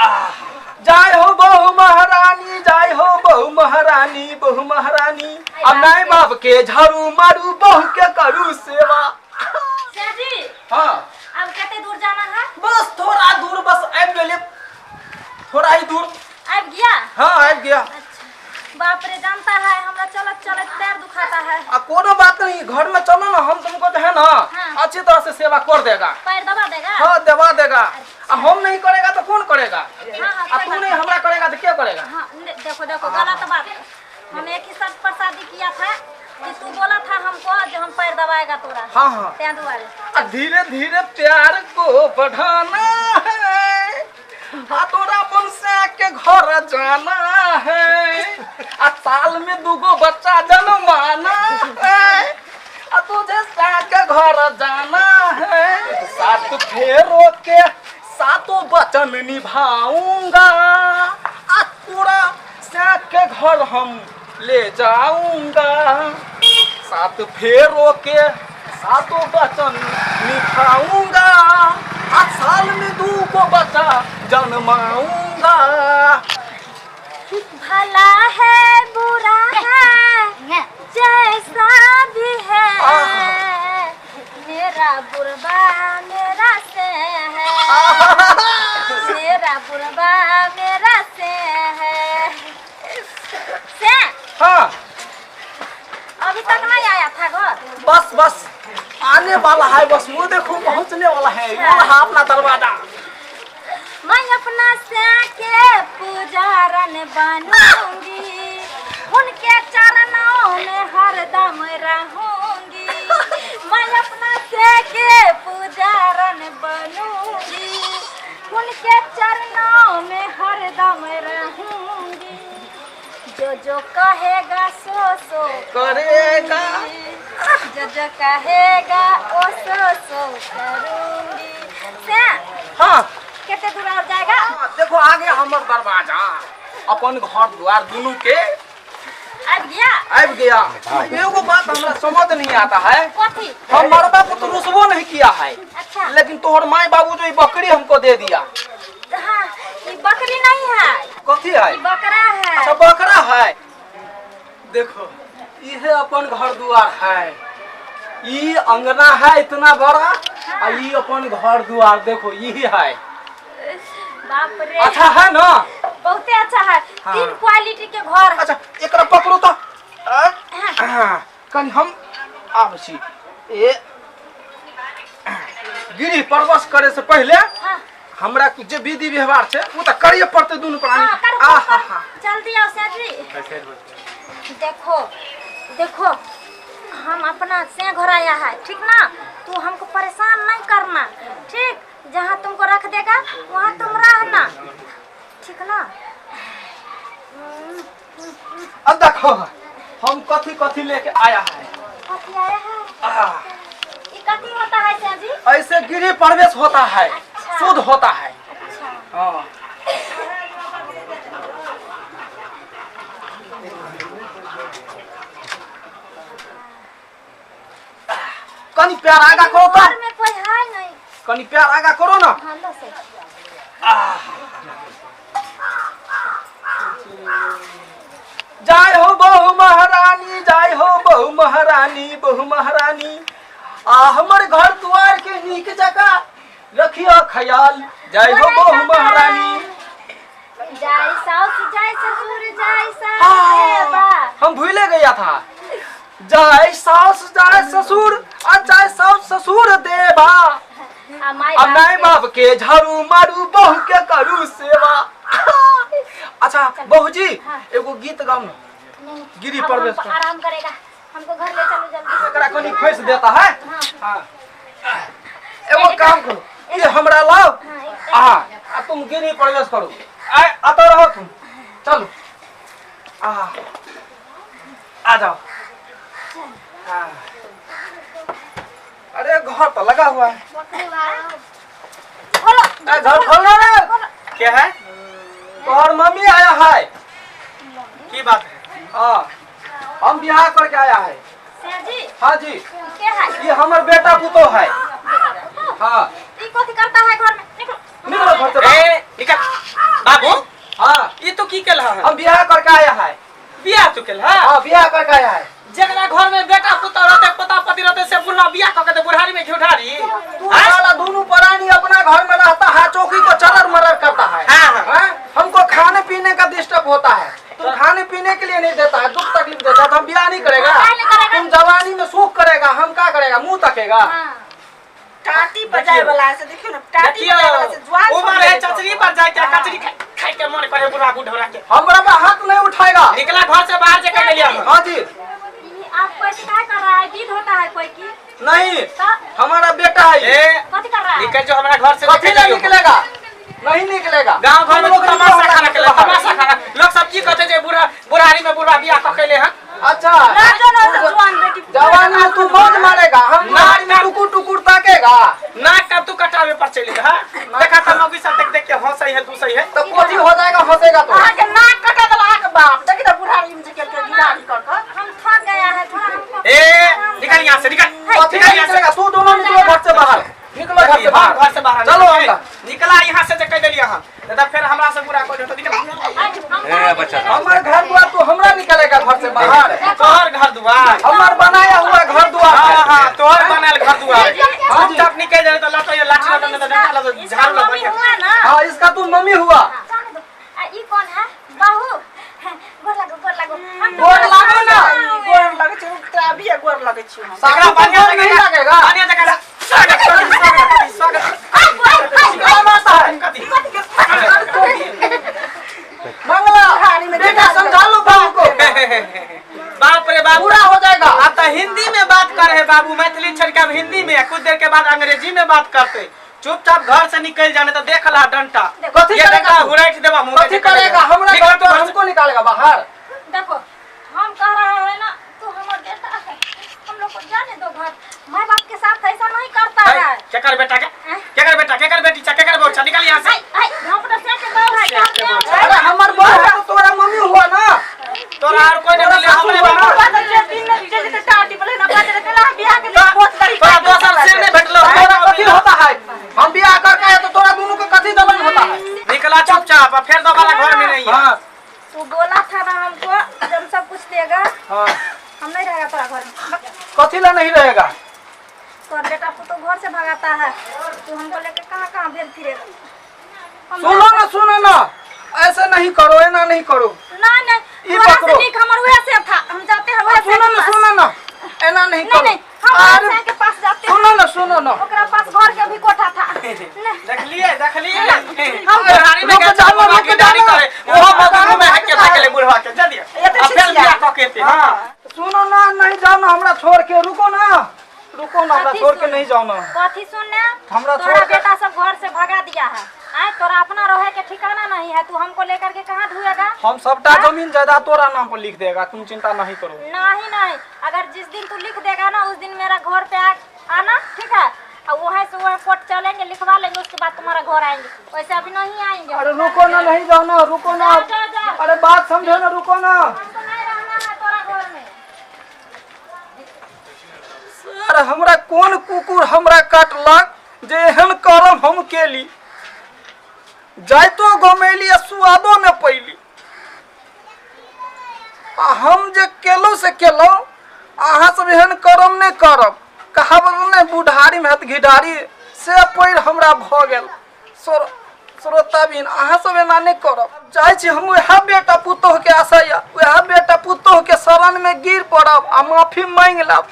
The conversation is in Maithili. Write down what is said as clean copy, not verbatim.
जय हो बहु महारानी, जय हो बहु महारानी, बहु महारानी। अब माय बाप के झाड़ू मारू, बहु के करू सेवा। जी। हाँ। अब कते दूर जाना है? बस थोड़ा दूर, बस आबि गेलियै, थोड़ा ही दूर। आबि गया? हाँ, आबि गया। अच्छा, बाप रे, जानता है हमरा चलत चलत पैर दुखाता है। आ कोनो बात नहीं, घर में चलो ना, हम तुमको जो है ना हाँ। अच्छी तरह से सेवा कर देगा। पैर दबा देगा? हाँ, दबा देगा। आ हम नहीं करेगा तो कौन करेगा? हाँ हाँ आ कोई तू बात नहीं हमरा करेगा तो क्या करेगा? हाँ, देखो देखो, गलत बात। हम एक ही शर्त पर शादी किया था कि तू बोला था हमको जो हम पैर दबाएगा तोरा। हाँ हाँ। तें दुआरे। आ धीरे धीरे प्यार को बढ़ाना है, आ तोरा बनसा के घर जाना है, आ साल में दूगो बच्चा जन्माना है, आ तुझे सा के घर जाना है। सात फेरो के सातों वचन निभाऊंगा, आ तोरा सा के घर हम ले जाऊंगा। सात फेरो के सातों वचन निभाऊंगा, आ साल में दू को बच्चा जन्माऊंगा। भला है बुरा है जैसा भी है, मेरा बुरबा मेरा से है, मेरा बुरबा मेरा से है से। हाँ। अभी तक नहीं आया था घर? बस बस, आने वाला है, बस वो देखो पहुंचने वाला है, वो रहा अपना दरवाजा। मैं अपना से के पुजारन बनूंगी, उनके चरणों में हरदम रहूंगी। मैं अपना से के पुजारन बनूंगी, उनके चरणों में हरदम रहूंगी। जो जो कहेगा सो सो करेगा, जो जो कहेगा ओ सो सो करूंगी। से हाँ। कितने दूर और जाएगा? हाँ, देखो आगे हमर दरवाजा, अपन घर द्वार दोनों के। आबि गया? आबि गया। एगो बात हमरा समझ नहीं आता है। कथी? हम मरबा को तो रुसबो नहीं किया है। अच्छा। लेकिन तोहर माय बाबू जो ई बकरी हमको दे दिया। हाँ, ये बकरी नहीं है। कथी है? ये बकरा है। अच्छा, बकरा है। देखो, ये अपन घर द्वार है, ई अंगना है इतना बड़ा, आ ई अपन घर द्वार देखो, यही है। बाप रे। अच्छा है ना? बहुते अच्छा है। हाँ। तीन क्वालिटी के घर है। अच्छा, एकरा पकड़ो तो। हाँ, कनी हम आबै छी। ए गिरी परवश करे से पहले हाँ। हमरा जे विधि व्यवहार छै ओ तऽ करिए पड़तै दुनू प्राणी। हाँ, करो, आ करो, हा करो। हा। जल्दी आओ सर जी। देखो देखो, हम अपना से घर आया है, ठीक ना? तू हमको परेशान नहीं करना, ठीक? जहाँ तुमको रख देगा वहाँ तुम रहना, ठीक ना? अब देखो हम कथी कथी लेके आया है। कथी आया है? आ, ये कथी होता है सर जी? ऐसे गृह प्रवेश होता है। अच्छा। शुद्ध होता है। अच्छा। हाँ। कनी प्यार आगा करो तो। घर में कोई है नहीं। कनी प्यार आगा करो ना। हाँ, लो से। जय हो बहु महारानी, जय हो बहु महारानी, बहु महारानी। आ हमर घर द्वार के नीक जगह रखियो ख्याल, जय हो बहु महारानी। जय सास जय ससुर जय सास हाँ, देवा। हम भूले गया था। जय सास जय ससुर आ जय सास ससुर देवा। आ माय आ माय बाप के झाड़ू मारू, बहू के करू सेवा। अच्छा बहू जी, हाँ। एगो गीत गाउ ना। नहीं, गिरी अब प्रवेश हमको कर। आराम करेगा, हमको घर ले चलो जल्दी। एकरा कनी फैस देता है। हाँ। हाँ, एगो काम करो, ये हमरा लाओ। हाँ, आ आ तुम गिरी प्रवेश करो। आए आता रहो तुम, चलो आ आ जाओ। हाँ। अरे घर तो लगा हुआ है। खोलो। ए, घर खोलो ना। क्या है? तोहर मम्मी आया है। की बात है? हाँ, हम बियाह करके आया है। सर जी। हाँ जी। के है? ये हमर बेटा पुतो है। बेटा पुतोह? हाँ। ई कथी करता है घर में? निकलो। निकलो घर से बाहर। ए, निकल की केलह हन? हम बियाह करके आया है। बियाह तू केलह? हाँ, बियाह करके आया है। जेकरा घर में बेटा पुतोह रहते, पोता पोती रहते, से बुढ़वा बियाह क के ते बुढ़ारी में घिउठारी। तू साला दोनों प्राणी अपना घर में रहता है, चौकी को चरर मरर करता है। हाँ, हाँ। हाँ? हमको खाने पीने का डिस्टर्ब होता है, तुम खाने पीने के लिए नहीं देता है, दुख तकलीफ देता है, तो हम बियाह नहीं करेगा। काहे नहीं करेगा? तुम जवानी में सुख करेगा, हम क्या करेगा? मुंह तकेगा। हाँ। टाटी बजाय वाला से देखियो ना, टाटी देखियो बजाय वाला से जुआन उमर है चचरी पर जाय के कचरी खाए के मन करे बुढ़ा बुढ़ौरा के। हमरा पे हाथ नहीं उठाएगा। निकला घर से बाहर जे कह लिया। हाँ जी। ये आप कैसे क्या कर रहा है? विध होता है कोई की? नहीं, तो हमारा बेटा है ये। ए कथी कर रहा है? निकल जो हमरा घर से। कथी निकल नहीं जो। निकलेगा, नहीं निकलेगा। गांव घर में तुम लोग तमाशा निकलो खाना के बाहर। तमाशा खाना लोग सब की कहते जे बुढ़ा बुढ़ारी में बुढ़ा बियाह क केले हन। अच्छा, ना ना से जुआन बेटी जवानी में तू मौज मारेगा, हम ना, बुढ़ारी में ना। टुकुर टुकुर ताकेगा। नाक कब तू कटावे पर चली हां? देखा त मौगी सब देख देख के हंसई है दूसई है। तो कोची हो जाएगा, हंसेगा तो। अहाँ के नाक कटा देला अहाँ के बाप, देखी त बुढ़ारी में जे केलकै गिरारी कर कर। हम थक गया है थोड़ा हमको। ए निकल यहां से, निकल। कथी निकल नहीं यहाँ से। निकलेगा? तू दोनों निकलो घर से बाहर, निकलो घर से हाँ, बाहर। घर से बाहर चलो निकल। अंदर। निकला यहाँ से जे कह देलिए हम, नहीं तो फिर हमरा से बुरा कोई तो निकला। हम ए, बच्चा। हमार घर द्वार तो हमरा निकलेगा घर से बाहर? तोहर घर दुआर? हमार बनाया हुआ घर द्वार। हाँ हाँ, तोहर बनायल घर दुआर। हाँ जी। चुपचाप निकल जाए तो लातो ये लाठी लगा तो डंडा लगा इसका झाड़ू लगा। मम्मी हुआ ना? हाँ, इसका तू मम्मी हुआ। जाने दो। आ, ई कौन है? बहू। गोर लागो, गोर लागो। हम तो गोर लागो ना। गोर लगै छै त अभी गोर लगै छी हम। सासू को बढ़िया गोर नहीं जगह लगेगा। बढ़िया जगह स्वागत स्वागत स्वागत। क्या मारता है? मंगला बेटा, समझा लो बहू को। बाप रे बाप, पूरा हो जाएगा। अब तो हिंदी में बात कर है बाबू, मैथिली छोड़ के अब हिंदी में, कुछ देर के बाद अंग्रेजी में बात करते। चुपचाप घर से निकल जाने तो देख ला डंटा। कथी ये करेगा डंटा तू? हुरैठ देबा मुंह में। कथी करेगा? हमरा निकल घर तू द्वार घर से। हमको निकालेगा बाहर? देखो, हम कह रहे हैं ना, तू हमार बेटा है, हम लोग को जाने दो घर। माँ बाप के साथ ऐसा नहीं करता है। केकर बेटा के? हैं? केकर बेटा, केकर बेटी चा, केकर बहू चा? निकल यहाँ से। आई आई हम तो से के बहू है। से के बहू है। अरे हमर बहू है तो तोरा मम्मी हुआ ना। तोरा और कोई नहीं तोरा मिले सासू हमरे हुआ ना। बाबू। बात जे दिन में जे जे टाटी बोले ना बात रे केला बियाह के लिए बहुत बड़ी। तोरा दोसर से नहीं भेटलो? तोरा कथी होता है? हम बियाह करके आए तो तोरा दोनों के कथी जलन होता है? निकला चुपचाप और फिर दोबारा घर में नहीं है। हाँ। तू बोला था ना हमको, जब सब कुछ देगा। हाँ। हम नहीं रहेगा तोरा घर में। कथी ला नहीं रहेगा? तोर बेटा को तो घर से भगाता है, तू हमको लेके कहाँ कहाँ भेल फिरेगा? हम सुनो ना, सुनो ना, ऐसे नहीं करो, ऐना नहीं करो। नहीं नहीं, ई तोरा से पकड़ो। नीक हमर वह से था, हम जाते हैं वह से सुनो के ना। पास। सुनो ना, ऐना नहीं नहीं करो। नहीं, हम अरे, वह से के पास जाते हैं। सुनो ना, सुनो ना। ओकरा पास घर के भी कोठा था। नहीं, देखलिए देखलिए, हम बुढ़ारी में रुक गए जाओ, बुढ़वा रुक के दाढ़ी जाओ। करे ओहो मगरू में हक के भागले बुढ़वा के जा दिया। ये तो अब फिर छिछिया। बियाह क के एते। हां। सुनो ना, नहीं जाओ ना हमरा छोड़ के, रुको ना, रुको ना, हमरा कथी छोड़ के सुन- नहीं जाओ ना। कथी सुनने? हमरा तोरा छोड़ के- बेटा सब घर से भगा दिया है। आए तोरा अपना रहे के ठिकाना नहीं है, तू हमको लेकर के कहाँ ढूंढेगा? हम सबटा जमीन जायदाद तोरा नाम पर लिख देगा, तुम चिंता नहीं करो। नहीं नहीं, अगर जिस दिन तू लिख देगा ना, उस दिन मेरा घर पे आना, ठीक है? और वहाँ से वहाँ कोर्ट चलेंगे, लिखवा लेंगे, उसके बाद तुम्हारा घर आएंगे। वैसे अभी नहीं आएंगे। अरे रुको ना, नहीं जाओ ना, रुको ना। जाओ, जाओ, जाओ। अरे बात समझो ना, रुको ना। हमको नहीं रहना है तोरा घर में। सर, हमरा कोन कुकुर हमरा काटलक जे एहन करम हम केली? जाइतो गमेली आ सुआदो ने पैली। आ हम जे केलहुँ से केलहुँ, अहाँ सब एहन करम नहि करब। कहावत नहि, बुढ़ारी में हत घिढारी, से पढ़ि हमरा भऽ गेल। श्रोताबीन, अहाँ सब एना नहि करब। जाइ छी हम उएह बेटा पुतोहके आशा यऽ, उएह बेटा पुतोहके शरणमे गिर पड़ब आ माफी मांगि लेब।